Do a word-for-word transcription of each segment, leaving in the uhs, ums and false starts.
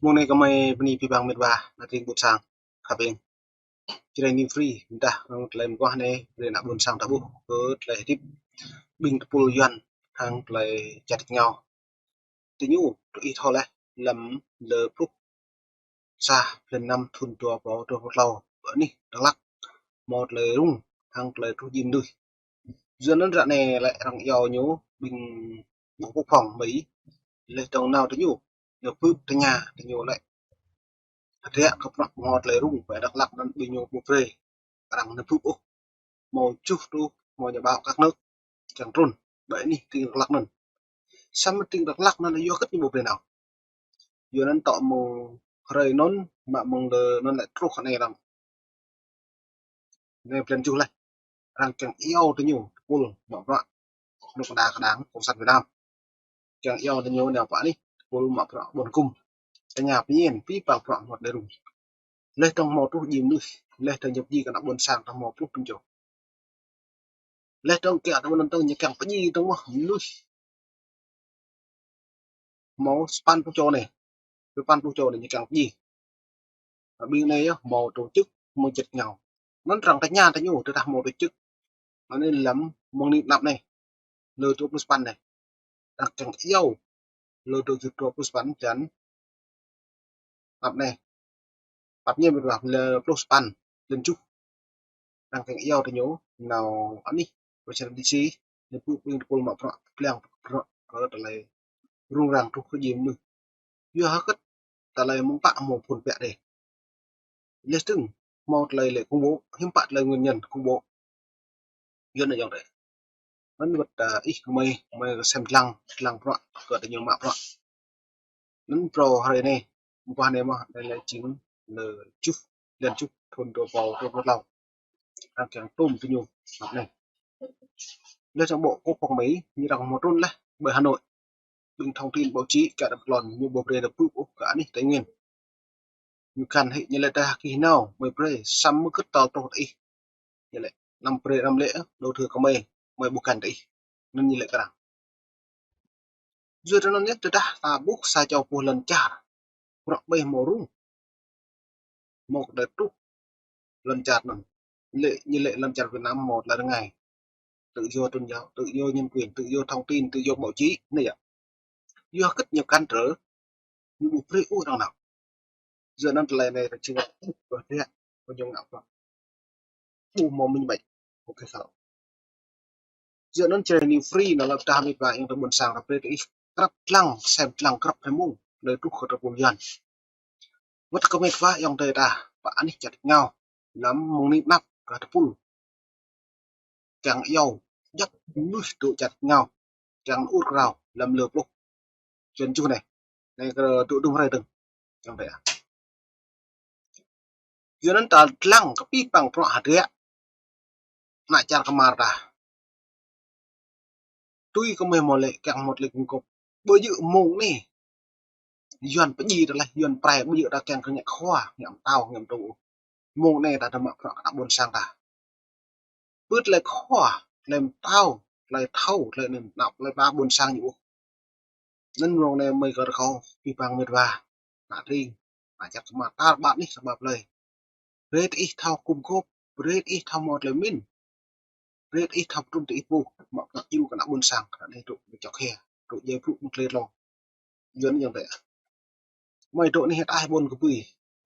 Mông anai kơmơi bơni abih bang met wa, ană tring ƀôn sang khăp eng. Jrai New Free, dah răng tơlơi mơguah anai, brơi ană ƀôn sang ta ƀuh, kơ tơlơi hơdip ƀing tơpul Yuan, hăng tơlơi čar ngao. Tơ ñu, tơ ih thâo laih, lăm lơ pluh sa, blan năm thun dua rơbâo dua pluh klâo, bơ anih Dak Lak, hmâo tơlơi rŭng, hăng tơlơi truh jim mơnuih. Yua anŭn ră anai lĕ arăng iâu ñu ƀing ƀu pŭ phŏng mơi. Laih dơ̆ng nao tơ ñu, ñu pơpŭ tơña tơ ñu lĕ. Hơdră kơ prăk hmâo tơlơi rŭng ƀơi Dak Lak anŭn ƀing ñu ƀu brơi arăng nao pơpŭ ôh. Hmâo čuh truh, hmâo ñu ƀao kăk nơ̆k, kiăng trŭn ƀơi anih tring Dak Lak anŭn. Samơ̆ tring Dak Lak anŭn yua hơget ñu ƀu brơi nao. Yua anŭn tŏ mơ̆ng hrơi anŭn, mă mơ̆ng lơ anŭn lĕ truh anai lăm. Anai blan tơjuh laih. Arăng kiăng iâu tơ ñu, tơpul mă bruă kơnuk kơna kơđang Cộng sản Việt Nam. Kiăng iâu tơ ñu nao pơ anih, tơpul mă bruă ƀôn hơkŭm. Tơña pơñen, abih bang bruă hmâo tơlơi rŭng. Laih dơ̆ng hmâo truh jim mơnuih, laih dơ̆ng ñu pơjing kơ ană ƀôn sang ta hmâo pluh pơjing. Laih dơ̆ng kiăng tơ mơ̆n dơ̆ng ñu kiăng pơjing dơ̆ng mơ̆ mơnuih. Hmâo sapăn pluh čô anai. Sapăn pluh čô anai ñu kiăng pơjing. Ƀing anai yơh hmâo tổ chức, hmâo čar ngao. Anŭn arăng tơña tơ ñu, tơdah hmâo tổ chức. Anai lăm mông anai anăp anai. Lơ dua pluh sapăn anai. Arăng kiăng iâu. Lơ dua pluh sapăn blan anăp anai. Păp ñu ƀu ƀuh lơ pluh sapăn, blan tơjuh. Arăng kiăng iâu tơ ñu, nao anih, Washington D C, ñu pơpŭ ƀing tơpul mă bruă, pơblang bruă kơ tơlơi rŭng răng truh kơ jim mơnuih. Yua hơget tơlơi mơ̆ng pă hmâo phŭn pĕ dêh. Laih dơ̆ng hmâo tơlơi lĕ công bố, hiư̆m pă tơlơi nguyên nhân công bố. Yua anŭn yơh dêh. Anŭn wơ̆t, ơ, ih kơmơi, kơmơi kơ sem lăng, lăng bruă, kơ tơ ñu mă bruă. Anŭn phrâo hrơi anai, mơguah anai mơ̆, anai lĕ jing lơ tơjuh, blan tơjuh, thun dua rơbâo dua pluh klâo. Arăng kiăng tôm tơ ñu, anăp anai. Laih dơ̆ng ƀu kơ phŏng mơi, ñu arăng hmâo trŭn laih ƀơi Hà Nội. Ƀing thông tin báo chí, kơ đăm klon, ñu ƀu brơi nao pơpŭ ôh kơ anih Tây Nguyên. Ñu kăn hĭ ñu lĕ tơdah kih nao, mơi brơi, samơ̆ hơget tơl truh tơ ih. Ñu lĕ, anăm brơi anăm lĕ, đổ thừa kơ mơi, mơi ƀu kăn tơ ih. Anŭn ñu lĕ kơ arăng. Yua tơ anŭn yơh tơdah ta ƀuh sa čô pô lŏn čar. Bruă ƀơi hmâo rŭng. Hmâo kơ tơlơi truh lŏn čar anŭn. Lĕ, ñu lĕ lŏn čar Việt Nam hmâo tơlơi rơngai. Tự do tôn giáo, tự do nhân quyền, tự do thông tin, tự do báo chí, anai yơh. Yua hơget ñu kăn tơ, ñu ƀu brơi ôh arăng nao. Yua anŭn tơlơi anai ta či ngă, ƀu hơdră, ƀu ñu ngă pơ̆. Ƀu hmâo minh bạch. Ôkê, sao. Yua anŭn Jrai New Free anŭn lăp tah met wa ayŏng adơi ƀôn sang ta brơi tơ ih krăp lăng, sem lăng krăp tơ mông, tơlơi truh kơ tơpul Yuan. Wơ̆t kơ met wa ayŏng adơi ta, pơ anih čar ngao, lăm mông anai anăp kơ tơpul. Kiăng iâu, djăp mơnuih dŏ čar ngao, kiăng ur krao, lăm lơ pluh. Čun čuh anai, anai kơ dŏ dŭm hrơi dơ̆ng. Kiăng dêh. Yua anŭn ta lăng kơ abih bang bruă hơdră. Ană čar kơmar ta. Tui kơ mơi hmâo lĕ, kiăng hmâo tơlơi kơkuh. Ƀơi yơh mông anai. Yuan pơjing tơlơi, Yuan prai ƀơi yơh ta kiăng kơ ngă khua, ngă pơtao, ngă pơtô. Mông anai ta tơmă bruă kơ ană ƀôn sang ta. Pơ tơlơi khua, tơlơi pơtao, tơlơi thâo, tơlơi anai anăp, tơlơi pơtao ƀôn sang ñu ôh. Anŭn mông anai mơi kơ rơkâo abih bang met wa, ană tring, ană čar kơmar ta ƀă anih sa ƀă plơi. Brơi tơ ih thâo kơkuh, brơi tơ ih thâo hmâo tơlơi pơmĭn. Brơi tơ ih thâo pơtrŭn tơ ih pô, mă bruă iâu kơ ană ƀôn sang, kơ anai dŏ čŏk hia, dŏ djai brŭ mơ̆ng tơlơi tlâo. Yua anŭn yơh dêh. Mơi dŏ anih ataih ƀôn kơpui.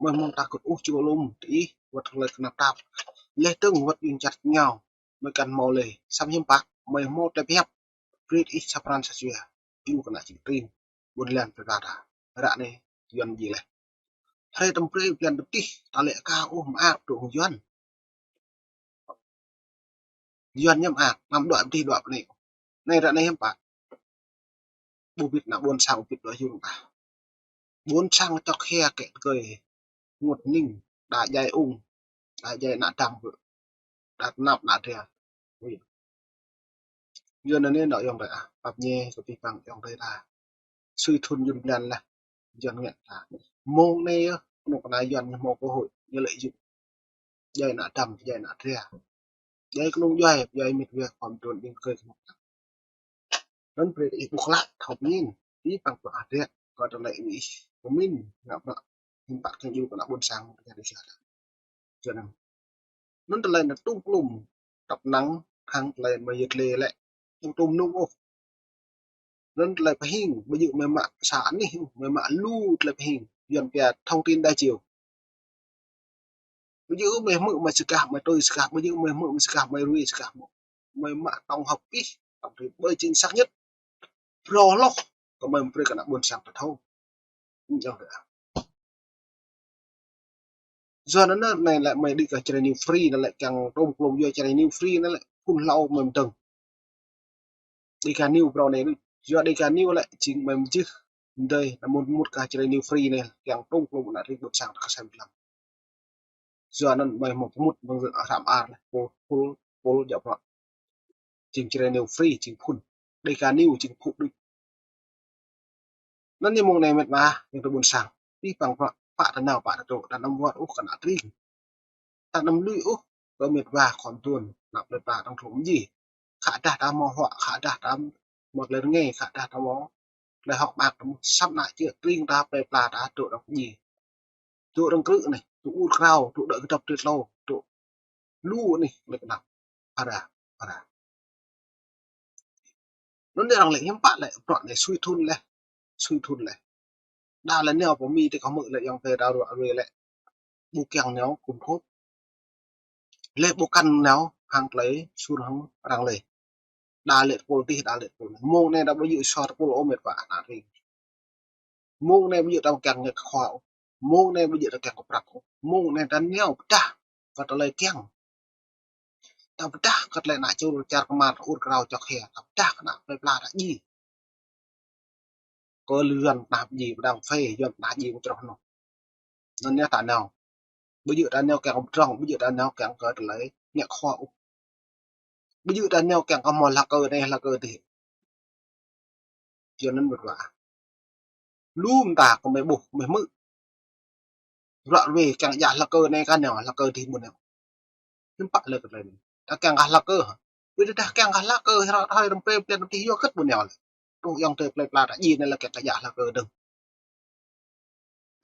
Mơi hmâo ta kơt ôh čô lŏm tơ ih, wơ̆t tơlơi kơnap tap. Laih dơ̆ng wơ̆t ƀing čar ngao. Mơi kăn hmâo lĕ, samơ̆ hiư̆m pă, mơi hmâo tơlơi pơhiăp. Brơi tơ ih sa pran sa jua. Iâu kơ ană čih tring. Ƀôn lan pơkă ta. Ră anai, Yuan jing laih. Hrơi tơm brơi blan tơm tih, ta lĕ aka ôh mơak dŏ hăng Yuan. Yuan ñu mơak, anăm dŏ tih dŏ pơ anai. Anai ră anai hiư̆m pă. Ƀu bĭt ană ƀôn sang ƀu bĭt dŏ hyu ta. Ƀôn sang čŏk hia kĕ tơkơi. Ngot ning, đa djai ung, đa djai ană dăm kơ. Đa tơnap ană dra. Ui. Yua anŭn anai anŏ ayŏng adơi ah, pap ñe kơ abih bang ayŏng adơi ta. Sui thun Yuan blan lah. Yuan ngă ta. Mông anai yơh, kơnuk kơna Yuan ñu hmâo cơ hội, ñu lợi dụng. Djai ană dăm, djai ană dra. Djai kơnung djuai, djai met wa khom trun ƀing kơi kơnuk. Anŭn brơi tơ ih ƀuh klă, thâo pơmĭn. Abih bang bruă hơdră, kơ tơlơi ih. pơmĭn, ngă bruă hiư̆m pă kiăng djru kơ ană ƀôn sang mơ̆ng tơngan Israel. Yua anŭn. Anŭn tơlơi anŭn tŭm klŭm, tăp năng hăng tơlơi mơyơt lĕ lĕ. Tŭm tŭm nung ôh. Anŭn tơlơi pơhing, ƀu djơ̆ mơ̆ mă sa anih, mơ̆ mă lu tơlơi pơhing. Yuan pia thông tin đa chiều. Ƀu djơ̆ mơ̆ hmư̆ mơ̆ sơkah, mơ̆ tui sơkah, ƀu djơ̆ mơ̆ hmư̆ mơ̆ sơkah, mơ̆ rui sơkah, mơ̆ mă tổng hợp pih, tổng hợp ƀơi chính xác nhất. Phrâo hloh, kơ mơ̆ brơi kơ ană ƀôn sang ta thâo. Yua anŭn anai lĕ mơ̆ đĭ kơ Jrai New Free anai lĕ kiăng tŭm klŭm yua Jrai New Free anai lĕ phŭn hlâo mơ̆ mơdơ̆ng. Dega New phrâo anai, yua Dega New lĕ jing mơ̆ mơjih. Ndơi, anŭn mŭt mŭt kơ Jrai New Free anai, kiăng tŭm klŭm ană tring ƀôn sang ta kơ sem lăm. Yua anŭn mơ̆ hmâo pơmŭt mơ̆ng hrăm ar lĕ, pôl, pôl, pôl djŏp bruă. Jing Jrai New Free, jing phŭn. Dega New, jing phŭn đôč. Anŭn ñu mơ̆ng anai mĕt wa, yơ̆ng tơ ƀôn sang. Pih păng pă, pă tơ nao, pă tơ tŏ, ta anăm wơ̆t ôh kơ ană tring. Ta anăm lui ôh kơ mĕt wa khŏm tuôn, ană plơi pla tơ̆ng trum ji. Khă dah ta hmâo huă, khă dah ta hmâo tơlơi rơngai, khă dah ta hmâo tơlơi hơ̆k mơak, ta hmâo săp ană čư̆ tring ta plơi pla ta tŏ tơ̆ng ji. Tŏ rơ̆ng krư̆ anai, tŏ ur krao, tŏ đuaĭ kơdŏp tơlơi tlâo, tŏ lu anai, lĕ kơnăp. Phara, phara. Anŭn arăng lĕ hiư̆m pă lĕ, bruă anai sui thŭn leh, sui thŭn leh. Đa lĕ nao pơ Mi tơ kơ hmư̆ lĕ yŏng tơ đa ruă rui lĕ. Ƀu kiăng nao kŭm khŭp. Lĕ ƀu kăn nao hăng tơlơi sui hăng arăng lĕ. Đa lĕ tơpul tih, đa lĕ tơpul. Mơ̆ng anai đa ƀu djơ̆ sua tơpul ôh mĕt wa ană tring. Mơ̆ng anai ƀu djơ̆ ta kiăng ngă khua ôh. Mơ̆ng anai ƀu djơ̆ ta kiăng kơ prăk ôh. Mơ̆ng anai ta nao pơdah kơ tơlơi kiăng. Ta pơdah kơ tơlơi ană čô čar kơmar ur krao čŏk hia. Ta pơdah kơ ană plơi pla ta ji. Kơ lu Yuan pơnah ji, pơdang phê, Yuan pơnah ji mơ̆ čroh anŭn. Anŭn yơh ta nao. Ƀu djơ̆ ta nao kiăng kơ pơdrŏng, ƀu djơ̆ ta nao kiăng kơ tơlơi ngă khua ôh. Ƀu djơ̆ ta nao kiăng kơ hmâo hla kơ anai hla kơ adih. Yua anŭn mĕt wa. Lu mơta kơ mơi ƀuh, mơi hmư̆. Ruă rui kiăng djă hla kơ anai kơ nao, hla kơ adih ƀu nao. Hiư̆m pă lĕ kơ tơlơi anai. Ta kiăng kơ hla kơ hă. Ƀu dah kiăng kơ hla kơ, hră thâo răm pre plen adih yua hơget ƀu nao lĕ. Tŭ yŏng tơ plơi pla ta ji anai lĕ kiăng kơ djă hla kơ dơ̆ng.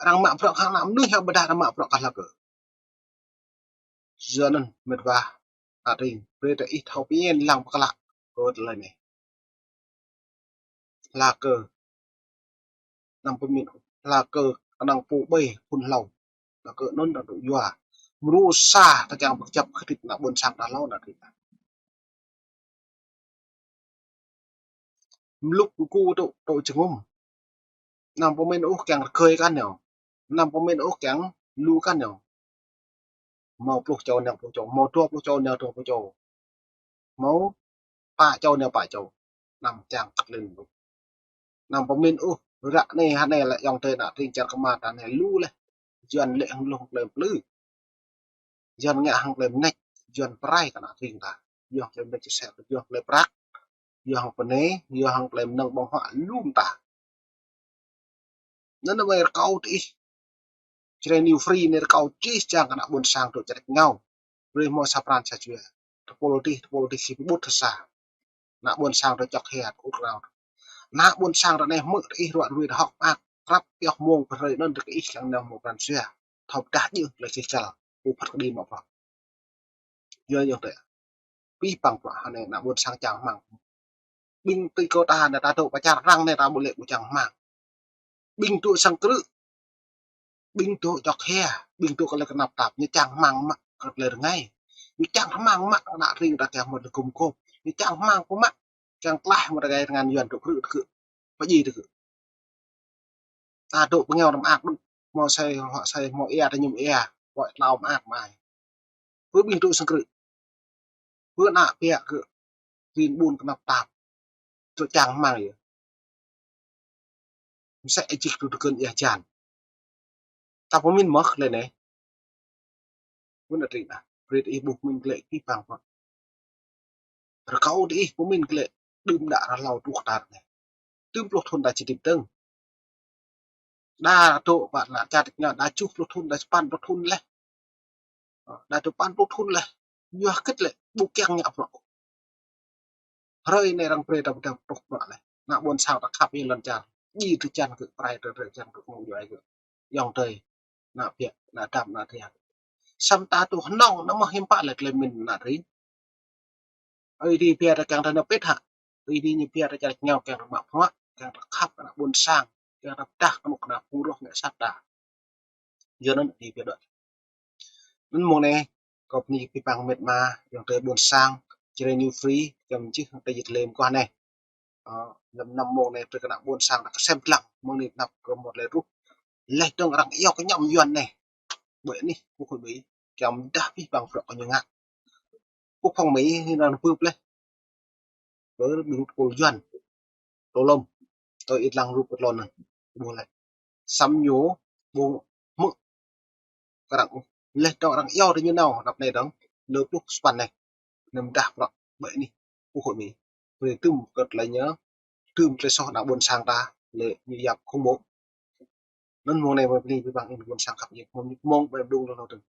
Arăng mă bruă kơ ană mơnuih hă ƀôdah arăng mă bruă kơ hla kơ. Yua anŭn mĕt wa, ană tring, brơi ta ih thâo pơñen lăng pơklă kơ tơlơi anai. Hla kơ. Anăm pơmĭn, hla kơ kơnơ̆ng pô ƀai phŭn hlâo. Hla kơ anŭn ta tŭ yua. Mrô sa ta kiăng pơkơjăp kơtit ană ƀôn sang ta hlâo ană tring. Mlŭk mơkŭ tŭ, tŭ jơngum. Anăm pơmĭn ôh kiăng rơgơi kơ nao. Anăm pơmĭn ôh kiăng lu kơ nao. Hmâo pluh čô nao pluh čô, hmâo dua pluh čô nao dua pluh čô. Hmâo pă čô nao pă čô. Anăm kiăng kơt lin lu. Anăm pơmĭn ôh, ră anai hă anai lĕ yŏng tơ ană tring čar kơmar ta anai lu leh. Yuan lĕ hăng lu hăng tơlơi plư. Yuan ngă hăng tơlơi mơneč, Yuan pơrai kơ ană tring ta. Yua hăng tơlơi mơneč sĕ, yua hăng tơlơi prăk, yua hăng pơnai, yua hăng tơlơi mơnơ̆ng ƀơ̆ng huă lu mơta. Anŭn mơi rơkâo tơ ih. Jrai New Free anai rơkâo čih čang kơ ană ƀôn sang tŭ čơrĕk ngao. Brơi hmâo sa pran sa jua. Tơpul tih, tơpul tih si pơƀut tơ sa. Ană ƀôn sang tŭ čŏk hia, ur krao. Ană ƀôn sang ră anai hmư̆ tơ ih ruă rui tơ hŏk mơak. Krăp pioh mông pơhrơi anŭn tơ kơ ih kiăng nao hmâo pran jua. Thâo pơdah djơ̆ tơlơi čih čal. Pô phat kơđi mă bruă. Yua yua tơ. Pih păng bruă hă anai ană ƀôn sang čang hmang. Ƀing tui kơ ta anai ta dŏ pơ čar arăng anai ta ƀu lĕ ƀu čang hmang. Ƀing dŏ sang krư̆. Ƀing dŏ čŏk hia. Ƀing dŏ kơ tơlơi kơnăp tap. Ñu čang hmang mă kơ tơlơi rơngai. Ñu čang hmang mă kơ ană tring ta kiăng hmâo tơlơi gum gôp. Ñu čang hmang pơmă kiăng klaih hmâo tơlơi rơngai rơngan Yuan dŏ krư̆ tơgơ̆. Pơdjai tơgơ̆. Ta dŏ pơngeo tơ mơak đôč. Hmâo asơi, hmâo asơi, hmâo ia, ta mơñum ia. Pơ̆ tlao mơak mai. Pơ ƀing dŏ sang krư̆. Pơ ană piă kơ. Rin ƀun kơnăp tap. Dŏ čang hmang yơh. Mơsĕ ih čih tŭ tơkơn ia jan. Ta pơmĭn mơ̆ tơlơi anai. Ƀu nă tring đa. Brơi tơ ih ƀuh pơmĭn tơlơi pih păng pă. Rơkâo tơ ih pơmĭn tơlơi đưm đă rơhlâo truh tar anai. Tơm pluh thŭn ta či hơdip dơ̆ng. Đa dŏ pă ană čar tơ̆ ñu đa tơjuh pluh thŭn, đa sapăn pluh thŭn leh. Đa sapăn pluh thŭn leh. Yua hơget lĕ ƀu kiăng ngă bruă. Hrơi anai arăng brơi ta pơdơ̆ng truh bruă leh. Ană ƀôn sang ta khăp hĭ lŏn čar. djai drơi jăn kơ, prai drơi, drơi jăn kơ kơnung djuai kơ. Ayŏng adơi, ană ƀiă, ană dăm, ană tơnah. Samơ̆ ta tŭ hơnơ̆ng, anăm mơ̆ hiư̆m pă lĕ tơlơi mĭn ană adơi. Ơi Adai pia ta kiăng ta nao pĭt hă. Ơi Adai ñu pia ta čar čơngao kiăng ta mă bruă, kiăng ta khăp kơ ană ƀôn sang, kiăng ta pơdah kơ ană pơpŭ roh ngă sat ta. Yua anŭn Ơi Adai pia đuaĭ. Anŭn mông anai, kâo bơni abih bang met wa, ayŏng adơi ƀôn sang, Jrai New Free, kiăng čih tơ jĭt lĕ mơguah anai. Ơ, lơ̆m năm mông anai, tơ kơ ană ƀôn sang ta kơsem lăng, mông anai tơnap kơ mơ̆t lĕ truh. Leh dong arăng iâu kơ ñăm Yuan anai. Ƀơi anih, pŭ khul Mi, kiăng pơdah abih bang bruă kơ ñu ngă. Pŭ phung Mi, anai anŭn pơpleh. Pơ đŭng tơpul Yuan. Tơlŏm. Tơ ih lăng rup kơ tlôn anŭn. Ƀuh leh. Samơ̆ ñu ƀu hmư̆ kơ arăng ôh. Leh dong arăng iâu tơ ñu nao, rap anai dong, lơ pluh sapăn anai. Anăm pơdah bruă ƀơi anih, pŭ khul Mi. Brơi tŭm kơ tơlơi ñu, tŭm tơlơi soh ană ƀôn sang ta, lĕ ñu yap khŏm mơ̆. Anŭn mông anai mơ̆ bơni abih bang ih ƀôn sang khăp ñu, mơ̆ng ñu mông ƀơi đŭng lŏn lŏn dơ̆ng.